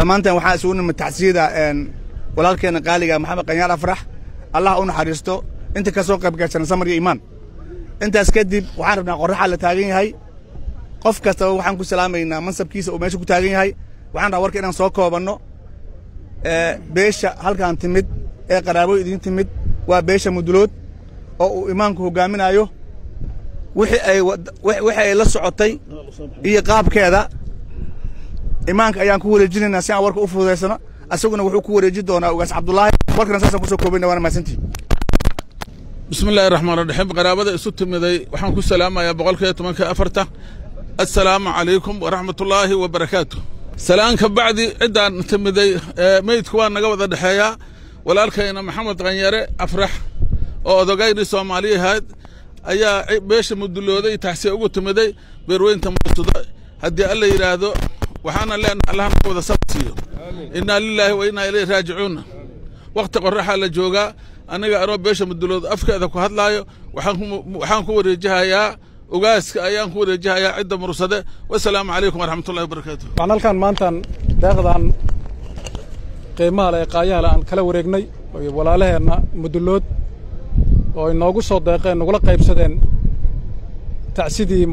Dhammaanteen waxaan isugu nimid tacsiyada walaalkeena qaaliga Maxamed Qanyaar Afrax. Allah u naxariisto inta ka soo qayb gashana samar iyo iimaan. Intaas kadib waxaan rabnaa, qorraxa la taagan yahay, qof kastaba waxaan ku salaamaynaa mansabkiisa uu meesha ku taagan yahay. Waxaan rabaa warka inaan soo koobanno. Beesha halkaan timid ee qaraabo idiin timid waa beesha Mudulood oo uu imaamku hogaaminayo. Wixii ay la socotay iyo qaabkeeda imaanka ayaan ku wareejinaynaa si aan warka u fududaysano. Asaguna wuxuu ku wareejin doonaa Ugaas Cabdullaahi. Warkana saasaan kusoo koobayna, waana mahadsantihin. Bismi illaahi raxmaan raxiim. Qaraabada isu timiday waxaan ku salaamayaa 114-ka, assalaamu calaykum waraxmatullaahi wabarakaatu. Salaan ka bacdi, ciddaan timiday meydku waa naga wada dhexeeyaa. Walaalkayna Maxamed Qanyare Afrax oo odogayni Soomaaliyahayd ayaa beesha Mudulooday taxsiya ugu timiday beerweynta Mursado. Haddii Alla yidhaahdo, waxaana leenahay Allah naga wada sabr siiyo. Innaa lilaahi wa innaa ilayhi raajicuun. Wakhti qorraxaa la joogaa. Aniga anoo beesha Mudulood afkeeda ku hadlaayo, waxaan ku wareejihayaa ugaaska, ayaan ku wareejihayaa cidda Mursade. Wasalaamu calaykum waraxmatullahi wabarakaatu. Waxaan halkaan maantaan deeqdan qiimaha leh ee qaayaha leh aan kala wareegnay walaalaheenna Mudulood oo inoogu soo deeqeen, nagula qaybsadeen tacsidii.